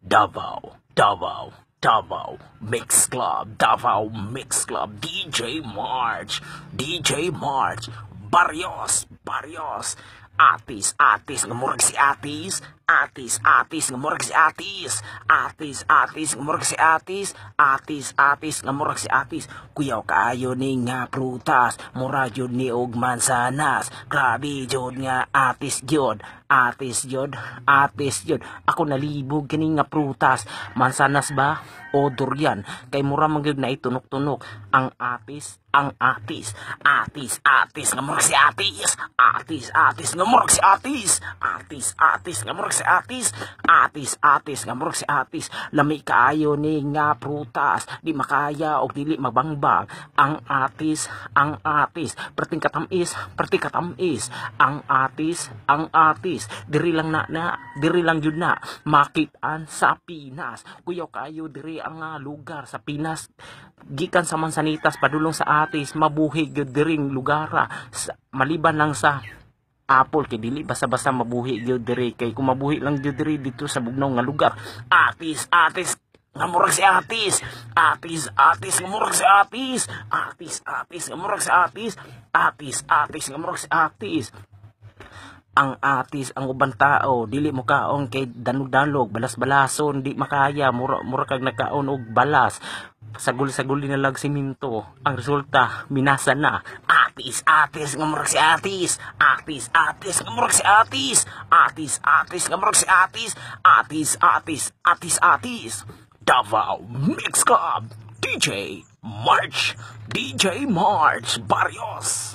Davao, Davao, Davao Mix Club, Davao Mix Club, DJ March, DJ March, Barrios, Barrios, Atis, Atis, nga murag si Atis, Atis, Atis, nga murag si Atis, Atis, Atis, nga murag si Atis, Atis, Atis, nga murag si Atis. Kuyaw kaayo ni nga prutas, mura jud ni og mansanas, grabe jud nga atis jud, atis jud, atis jud. Ako nalibog kini nga prutas, mansanas ba o durian? Kay mura man gyud na itunok-tunok ang atis, ang atis, atis, atis, nga murag si Atis, atis, atis, nga murag si Atis, atis, atis, nga murag si Atis, atis, atis, nga murag si Atis. Lami kaayo ni nga prutas, di makaya og dili mabangbang. Ang atis, ang atis, perting katamis, perting katamis. Ang atis, ang atis, diri lang na na, diri lang jud na makitaan sa Pinas. Kuyaw kaayo diri ang lugar sa Pinas. Gikan sa Mansanitas padulong sa Atis, mabuhi gyud diring lugara. Maliban lang sa apple kay dili basta-basta mabuhi gyud diri, kay kung mabuhi lang gyud diri dito sa bugnaw nga lugar. Atis, atis, nga murag si Atis, atis, atis, nga murag si Atis, atis, atis, nga murag si Atis, atis, atis, nga murag si Atis. Ang atis, ang uban tao dili mo kaon kay danog-danog, balas-balason, di makaya, mura mura kag nagkaon og balas, sagol-sagol na lag simento. Ang resulta, minasa na. Atis, atis, nga murag si Atis, atis, atis, nga murag si Atis, atis, atis, nga murag si Atis, atis, atis, atis, atis. Davao Mix Club, DJ March, DJ March Barrios.